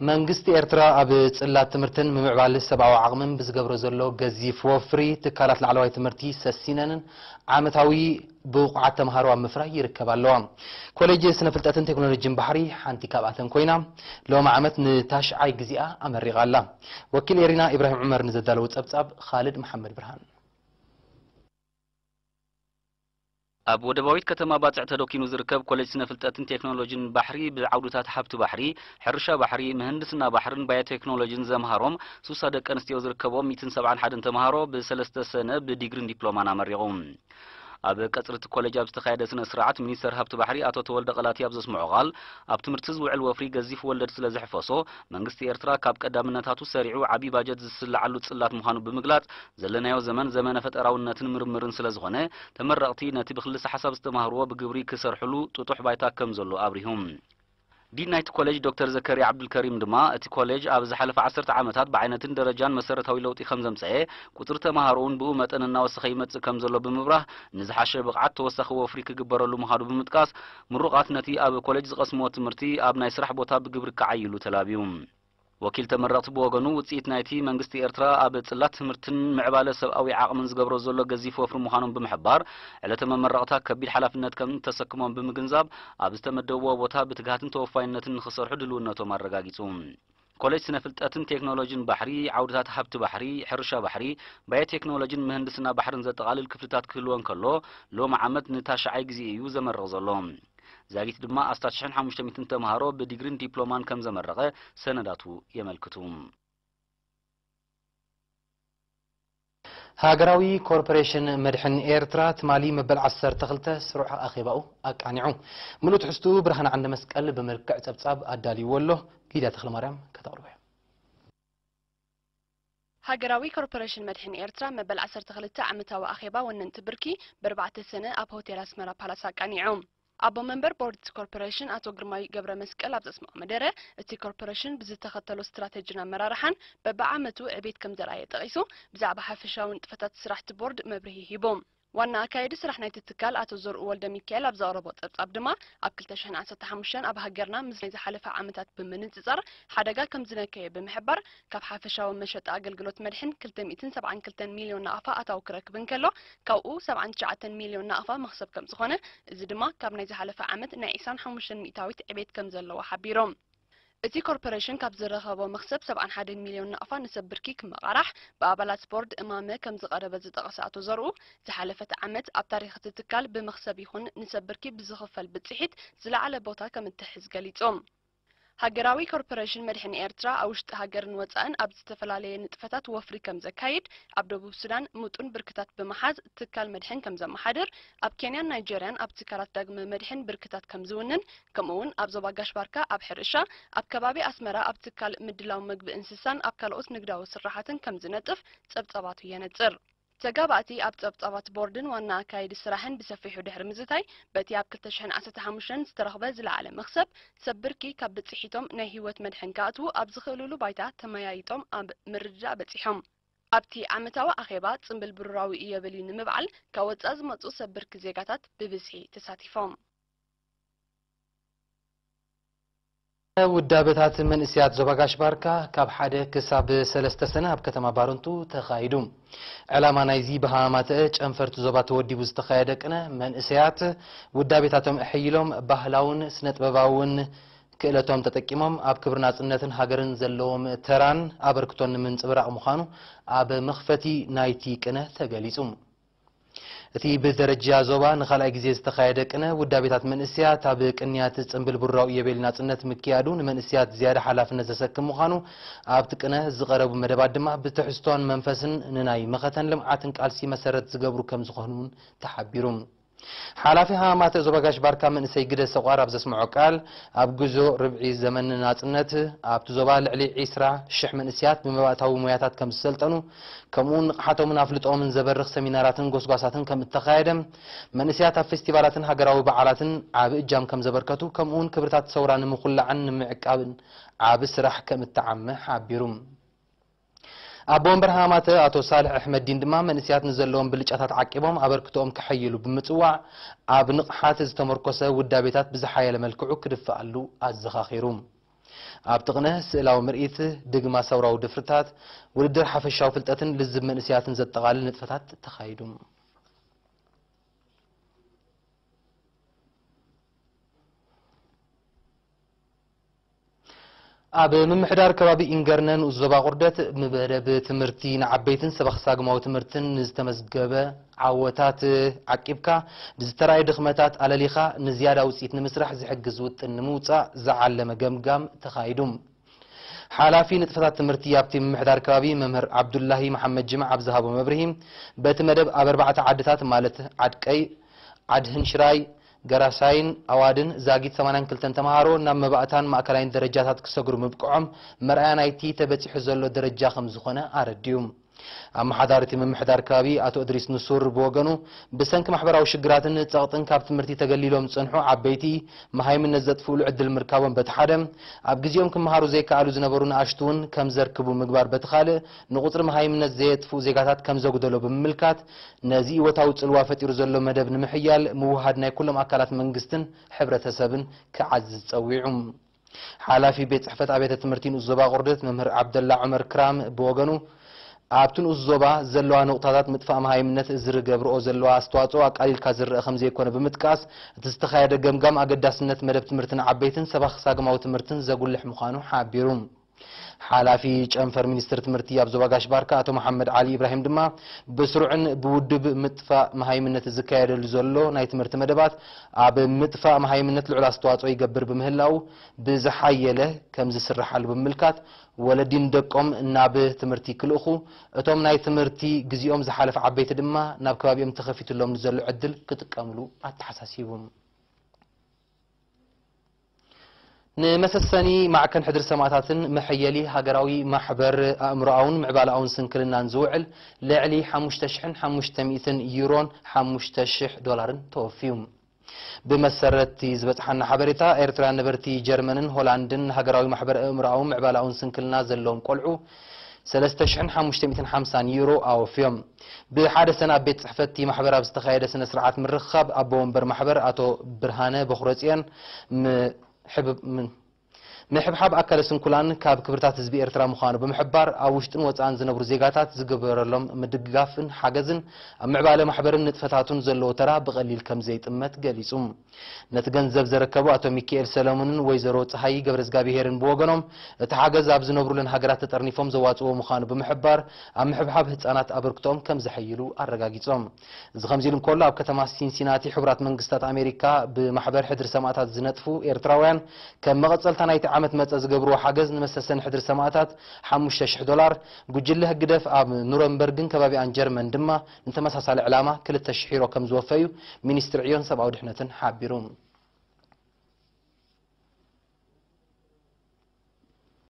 መንግስቲ ኤርትራ ኣብ ጽላት ትምህርትን ምምዕባል ሰብኣዊ ዓቕምን ብዝገብሮ ዘሎ ገዚፍ ወፍሪ፣ ትካላት ላዕለዋይ ትምህርቲ ሰሲነንን ዓመታዊ ብቑዓት ተምሃሮ ኣብ ምፍራይ ይርከባ ኣለዋ። ኮሌጅ ስነ ፍልጠትን ቴክኖሎጂን ባሕሪ ሓንቲ ካብኣተን ኮይና፣ ሎሚ ዓመት ንታሽዓይ ግዜኣ ኣመሪቓ ኣላ። ወኪል ኤሪና ኢብራሂም ዑመር ንዘዳለዎ ጸብጻብ ኻልድ መሓመድ ብርሃን። ኣብ ወደባዊት ከተማ ባጽዕ ተደኪኑ ዝርከብ ኮሌጅ ስነ ፍልጠትን ቴክኖሎጂን ባሕሪ፣ ብዓውድታት ሃብቲ ባሕሪ፣ ሕርሻ ባሕሪ፣ ምህንድስና ባሕርን ባዮቴክኖሎጂን ዘምሃሮም ሱሳ ደቂ ኣንስትዮ ዝርከቦም ሚእትን ሰብዓን ሓደን ተምሃሮ ብሰለስተ ሰነ ብዲግሪን ዲፕሎማን ኣመሪቑ። ኣብ ቀጽሪ እቲ ኮሌጅ ኣብ ዝተኻየደ ስነ ስርዓት፣ ሚኒስተር ሃብቲ ባሕሪ ኣቶ ተወልደ ቀላቲ ኣብ ዘስምዖ ቃል፣ ኣብ ትምህርቲ ዝውዕል ወፍሪ ገዚፍ ወለድ ስለ ዝሕፈሶ፣ መንግስቲ ኤርትራ ካብ ቀዳምነታቱ ሰሪዑ ዓቢ ባጀት ዝስልዓሉ ጽላት ምዃኑ ብምግላጽ፣ ዘለናዮ ዘመን ዘመነ ፈጠራውነትን ምርምርን ስለ ዝኾነ፣ ተመረቕቲ ነቲ ብክልሰ ሓሳብ ዝተማህርዎ ብግብሪ ክሰርሕሉ ጥጡሕ ባይታ ከም ዘሎ ኣብሪሁ። ዲን ናይቲ ኮሌጅ ዶክተር ዘከርያ ዓብዱልከሪም ድማ፣ እቲ ኮሌጅ ኣብ ዝሓለፈ ዓሰርተ ዓመታት ብዓይነትን ደረጃን መሰረታዊ ለውጢ ከም ዘምጸኤ፣ ቁጽሪ ተማሃሮ እውን ብኡ መጠን እናወሰኸ ይመጽእ ከም ዘሎ ብምብራህ፣ ንዝሓሸ ብቕዓት ተወሳኺ ወፍሪ ክግበረሉ ምዃኑ ብምጥቃስ፣ ምሩቓት ነቲ ኣብ ኮሌጅ ዝቐስምዎ ትምህርቲ ኣብ ናይ ስራሕ ቦታ ብግብሪ ክዓይሉ ተላብዩ። ወኪል ተመረቕቲ ብወገኑ፣ ውጽኢት ናይቲ መንግስቲ ኤርትራ ኣብ ጽላት ትምህርትን ምዕባለ ሰብኣዊ ዓቕምን ዝገብሮ ዘሎ ገዚፍ ወፍሪ ምዃኖም ብምሕባር፣ ዕለተ መመረቕታ ከቢድ ሓላፍነት ከም እተሰክሞም ብምግንዛብ፣ ኣብ ዝተመደብዎ ቦታ ብትግሃትን ተወፋይነትን ንኽሰርሑ ድልውነቶም ኣረጋጊጹ። ኮሌጅ ስነ ፍልጠትን ቴክኖሎጂን ባሕሪ፣ ዓውድታት ሃብቲ ባሕሪ፣ ሕርሻ ባሕሪ፣ ባዮቴክኖሎጂን ምህንድስና ባሕርን ዘጠቓልል ክፍልታት ክህልዎ እንከሎ፣ ሎሚ ዓመት ንታሽዓይ ግዜ እዩ ዘመርቕ ዘሎ። ዛጊት ድማ ኣስታት ሽሕን ሓሙሽተ ሚእትን ተምሃሮ ብዲግሪን ዲፕሎማን ከም ዘመረቐ ሰነዳቱ የመልክቱ። ሃገራዊ ኮርፖሬሽን መድሕን ኤርትራ ትማሊ መበል ዓሰርተ ክልተ ስሩዕ ኣኼባኡ ኣቃኒዑ። ምሉእ ትሕዝትኡ ብርሃን ዓንደ መስቀል ብመልክዕ ጸብጻብ ኣዳልይዎ ኣሎ። ሊድያ ተኽለማርያም ከተቕርቦ እያ። ሃገራዊ ኮርፖሬሽን መድሕን ኤርትራ መበል ዓሰርተ ክልተ ዓመታዊ ኣኼባ ወነንቲ ብርኪ ብኣርባዕተ ሰነ ኣብ ሆቴል ኣስመራ ፓላስ ኣቃኒዑ። ኣቦ መንበር ቦርድ እቲ ኮርፖሬሽን ኣቶ ግርማይ ገብረ መስቀል ኣብ ዘስምዖ መደረ፣ እቲ ኮርፖሬሽን ብዝተኸተሎ ስትራተጂን ኣመራርሓን በብዓመቱ ዕቤት ከም ዘርኣየ ጠቒሱ፣ ብዛዕባ ሓፈሻዊ ንጥፈታት ስራሕ እቲ ቦርድ መብርሂ ሂቡ። ዋና ኣካያዲ ስራሕ ናይቲ ትካል ኣቶ ዘርኡ ወልደ ሚካኤል ኣብ ዘቕረቦ ጸብጻብ ድማ፣ ኣብ ክልተ ሽሕን ዓሰርተ ሓሙሽተን ኣብ ሃገርና ምስ ናይ ዝሓለፈ ዓመታት ብምንጽጻር ሓደጋ ከም ዝነከየ ብምሕባር፣ ካብ ሓፈሻዊ መሸጣ ኣገልግሎት መድሕን ክልተ ሚእትን ሰብዓን ክልተን ሚልዮን ናቕፋ ኣታዊ ክረክብ እንከሎ፣ ካብኡ ሰብዓን ትሽዓተን ሚልዮን ናቕፋ መኽሰብ ከም ዝኾነ፣ እዚ ድማ ካብ ናይ ዝሓለፈ ዓመት ናይ ዕስራን ሓሙሽተን ሚእታዊት ዕቤት ከም ዘለዎ ሓቢሮም። እቲ ኮርፖሬሽን ካብ ዝረኸቦ መኽሰብ ሰብዓን ሓደን ሚልዮን ናቕፋ ንሰብ ብርኪ ክመቓራሕ ብኣባላት ቦርድ እማመ ከም ዝቐረበ ዝጠቐሰ ኣቶ ዘርኡ፣ ዝሓለፈት ዓመት ኣብ ታሪኽ እቲ ትካል ብመኽሰብ ይኹን ንሰብ ብርኪ ብዝኽፈል ብጽሒት ዝለዓለ ቦታ ከም እትሕዝ ገሊጹ። ሃገራዊ ኮርፖሬሽን መድሕን ኤርትራ ኣብ ውሽጢ ሃገርን ወጻእን ኣብ ዝተፈላለየ ንጥፈታት ወፍሪ ከም ዘካይድ፣ ኣብ ደቡብ ሱዳን ምጡን ብርክታት ብምሓዝ ትካል መድሕን ከም ዘመሓድር፣ ኣብ ኬንያን ናይጀርያን ኣብ ትካላት ዳግመ መድሕን ብርክታት ከም ዝውንን፣ ከምኡ እውን ኣብ ዞባ ጋሽ ባርካ ኣብ ሕርሻ፣ ኣብ ከባቢ ኣስመራ ኣብ ትካል ምድላው መግቢ እንስሳን ኣብ ካልኦት ንግዳዊ ስራሓትን ከም ዝነጥፍ ጸብጻባቱ የነጽር። ተጋባእቲ ኣብ ጸብጻባት ቦርድን ዋና ኣካያዲ ስራሕን ብሰፊሑ ድሕሪ ምዝታይ፣ በቲ ኣብ ክልተ ሽሕን ዓሰርተ ሓሙሽተን ዝተረኽበ ዝለዓለ መኽሰብ፣ ሰብ ብርኪ ካብ ብጽሒቶም ናይ ህይወት መድሕን ክኣትዉ ኣብ ዝኽእልሉ ባይታ ተመያይጦም ኣብ ምርድዳእ በጺሖም። ኣብቲ ዓመታዊ ኣኼባ፣ ጽምብል ብሩራዊ እዮቤልዩ ንምብዓል ካብ ወጻኢ ዝመጹ ሰብ ብርኪ ዜጋታት ብብዝሒ ተሳቲፎም። ውዳበታት መንእሰያት ዞባ ጋሽ ባርካ ካብ ሓደ ክሳብ ሰለስተ ሰነ ኣብ ከተማ ባረንቱ ተኻይዱ። ዕላማ ናይዚ ብሃማማተ ጨንፈርቲ ዞባ ተወዲቡ ዝተኻየደ ቅነ፣ መንእሰያት ውዳቤታቶም ኣሐይሎም ባህላውን ስነ ጥበባውን ክእለቶም ተጠቂሞም ኣብ ክብሪ ናጽነትን ሃገርን ዘለዎም ተራን ኣበርክቶን ንምንጽብራቕ ምዃኑ ኣብ መኽፈቲ ናይቲ ቅነ ተገሊጹ። እቲ ብደረጃ ዞባ ንኻልኣይ ግዜ ዝተኻየደ ቅነ ውዳቤታት መንእሰያት ኣብ ቅንያት ጽምብል ብሩራዊ ኢዮቤል ናጽነት ምክያዱ ንመንእሰያት ዝያዳ ሓላፍነት ዘሰክም ምዃኑ ኣብቲ ቅነ ዝቐረቡ መደባት ድማ ብትሕዝቶን መንፈስን ንናይ መኸተን ልምዓትን ቃልሲ መሰረት ዝገብሩ ከም ዝኾኑ እውን ተሓቢሩ። ሓላፊ ሃማማተ ዞባ ጋሽ ባርካ መንእሰይ ግደ ሰቋር ኣብ ዘስምዖ ቃል፣ ኣብ ጉዞ ርብዒ ዘመን ናጽነት ኣብቲ ዞባ ልዕሊ ዒስራ ሽሕ መንእሰያት ብመባእታዊ ሞያታት ከም ዝሰልጠኑ፣ ከምኡውን ንቕሓቶምን ኣፍልጦኦምን ዘበርኽ ሰሚናራትን ጎስጓሳትን ከም እተኻየደ፣ መንእሰያት ኣብ ፌስቲቫላትን ሃገራዊ በዓላትን ዓቢ እጃም ከም ዘበርከቱ፣ ከምኡውን ክብርታት ሰውራ ንምኹላዕን ንምዕቃብን ዓቢ ስራሕ ከም እተዓመ ሓቢሩ። ኣቦ ወንበር ሃማተ ኣቶ ሳልሕ ኣሕመዲን ድማ መንእሰያት ንዘለዎም ብልጫታት ዓቂቦም ኣበርክቶኦም ከሐይሉ ብምጽዋዕ፣ ኣብ ንቕሓት ዝተመርኮሰ ውዳቤታት ብዝሓየለ መልክዑ ክድፍኣሉ ኣዘኻኺሩ። ኣብ ጥቕነ ስእላዊ ምርኢት፣ ድግማ ሰውራዊ ድፍርታት፣ ውድድር ሓፈሻዊ ፍልጠትን ልዝብ መንእሰያትን ዘጠቓልል ንጥፈታት ተኻይዱ። ኣብ ምምሕዳር ከባቢ ኢንገርነ ንኡስ ዞባ ቁርደት፣ መደብ ትምህርቲ ንዓበይትን ሰበኽሳግማዊ ትምህርትን ንዝተመዝገበ ዓወታት ዓቂብካ፣ ንዝተራእየ ድኽመታት ኣለሊኻ ንዝያዳ ውፅኢት ንምስራሕ ዝሕግዝ ውጥን ንምውፃእ ዝዓለመ ገምጋም ተኻይዱ። ሓላፊ ንጥፈታት ትምህርቲ ኣብቲ ምምሕዳር ከባቢ መምህር ዓብዱላሂ መሓመድ ጅምዓ ኣብ ዝሃቦ መብርሂ፣ በቲ መደብ ኣብ ኣርባዕተ ዓድታት ማለት ዓድቀይ፣ ዓድ ህንሽራይ፣ ገራሳይን ኣዋድን ዛጊት ሰማንያን ክልተን ተምሃሮ ናብ መባእታን ማእከላይን ደረጃታት ክሰግሩ ምብቅዖም መርኣያ ናይቲ ተበጺሑ ዘሎ ደረጃ ከም ዝኾነ ኣረዲኡ። ኣመሓዳሪ እቲ ምምሕዳር ከባቢ ኣቶ እድሪስ ንሱር ብወገኑ፣ ብሰንኪ ማሕበራዊ ሽግራትን ጸቕጥን ካብ ትምህርቲ ተገሊሎም ዝጸንሑ ዓበይቲ መሃይምነት ዘጥፍእሉ ዕድል ምርካቦም በቲ ሓደ፣ ኣብ ግዜኦም ክመሃሩ ዘይከኣሉ ዝነበሩ ንኣሽቱ እውን ከም ዘርክቡ ምግባር በቲ ካልእ፣ ንቁጽሪ መሃይምነት ዘየጥፍኡ ዜጋታት ከም ዘጉደሎ ብምምልካት፣ ነዚ እወታዊ ጽልዋ ፈጢሩ ዘሎ መደብ ንምሕያል ምውሃድ ናይ ኩሎም ኣካላት መንግስትን ሕብረተሰብን ክዓዝዝ ጸዊዑ። ሓላፊ ቤት ጽሕፈት ኣብያተ ትምህርቲ ንኡስ ዞባ ቁርደት መምህር ዓብደላ ዑመር ክራም ብወገኑ፣ ኣብቲ ንኡስ ዞባ ዘለዋ ነቑጣታት ምጥፋእ መሃይምነት ዝገብርኦ ዘለዋ ኣስተዋጽኦ ኣቃሊልካ ዝረኣ ከም ዘይኮነ ብምጥቃስ፣ እቲ ዝተኻየደ ገምጋም ኣገዳስነት መደብ ትምህርቲ ንዓበይትን ሰባኽ ሳግማዊ ትምህርትን ዘጉልሕ ምዃኑ ሓቢሩ። ሓላፊ ጨንፈር ሚኒስትሪ ትምህርቲ ኣብ ዞባ ጋሽ ባርካ ኣቶ መሓመድ ዓሊ ኢብራሂም ድማ፣ ብስሩዕን ብውድብ ምጥፋእ መሃይምነት ዝካየደሉ ዘሎ ናይ ትምህርቲ መደባት ኣብ ምጥፋእ መሃይምነት ልዑል ኣስተዋጽኦ ይገብር ብምህላው፣ ብዝሓየለ ከም ዝስርሓሉ ብምምልካት፣ ወለዲ ንደቆም ናብ ትምህርቲ ክልእኹ፣ እቶም ናይ ትምህርቲ ግዜኦም ዝሓለፈ ዓበይቲ ድማ ናብ ከባቢኦም ተኸፊትሎም ንዘሎ ዕድል ክጥቀምሉ ኣተሓሳሲቡ። ንመሰሰኒ ማዕከን ሕድሪ ሰማእታትን መሐየሊ ሃገራዊ ማሕበር ኣእምሮኣውን ምዕባለኣውን ስንክልናን ዝውዕል ልዕሊ ሓሙሽተ ሽሕን ሓሙሽተ ሚእትን ዩሮን ሓሙሽተ ሽሕ ዶላርን ተወፍዩ። ብመሰረት እቲ ዝበጽሓና ሓበሬታ፣ ኤርትራውያን ነበርቲ ጀርመንን ሆላንድን ሃገራዊ ማሕበር ኣእምሮኣውን ምዕባለኣውን ስንክልና ዘለዎም ቆልዑ ሰለስተ ሽሕን ሓሙሽተ ሚእትን ሓምሳን ዩሮ ኣወፍዮም። ብሓደ ሰነ ኣብ ቤት ጽሕፈት እቲ ማሕበር ኣብ ዝተኻየደ ስነ ስርዓት ምርኽኻብ፣ ኣቦ ወንበር ማሕበር ኣቶ ብርሃነ በኹረጽዮን፣ ምሕብ-፣ ም-፣ ምሕብሓብ ኣካለ ስንኩላን ካብ ክብርታት ህዝቢ ኤርትራ ምዃኑ ብምሕባር፣ ኣብ ውሽጥን ወጻእን ዝነብሩ ዜጋታት ዝግበረሎም ምድግጋፍን ሓገዝን ኣብ ምዕባለ ማሕበርን ንጥፈታቱን ዘለዎ ተራ ብቐሊል ከም ዘይጥመት ገሊጹ። ነቲ ገንዘብ ዘረከቡ ኣቶ ሚካኤል ሰለሙንን ወይዘሮ ጸሃይ ገብረዝጋብሄርን ብወገኖም፣ እቲ ሓገዝ ኣብ ዝነብሩለን ሃገራት ተጠርኒፎም ዘዋጽእዎ ምዃኑ ብምሕባር፣ ኣብ ምሕብሓብ ህጻናት ኣበርክቶኦም ከም ዘሐይሉ ኣረጋጊጾም። እዚ ከምዚ ኢሉ እንከሎ፣ ኣብ ከተማ ሲንሲናቲ ሕቡራት መንግስታት ኣሜሪካ ብማሕበር ሕድሪ ሰማእታት ዝነጥፉ ኤርትራውያን፣ ከም መቐጸልታ ናይቲ ዓመት መጸ ዝገብርዎ ሓገዝ ንመሰሰኒ ሕድሪ ሰማእታት ሓሙሽተ ሽሕ ዶላር፣ ጉጅለ ህግደፍ ኣብ ኑረምበርግን ከባቢኣን ጀርመን ድማ ንተመሳሳሊ ዕላማ ክልተ ሽሕ ዩሮ ከም ዝወፈዩ ሚኒስትሪ ዕዮን ሰብኣዊ ድሕነትን ሓቢሩ።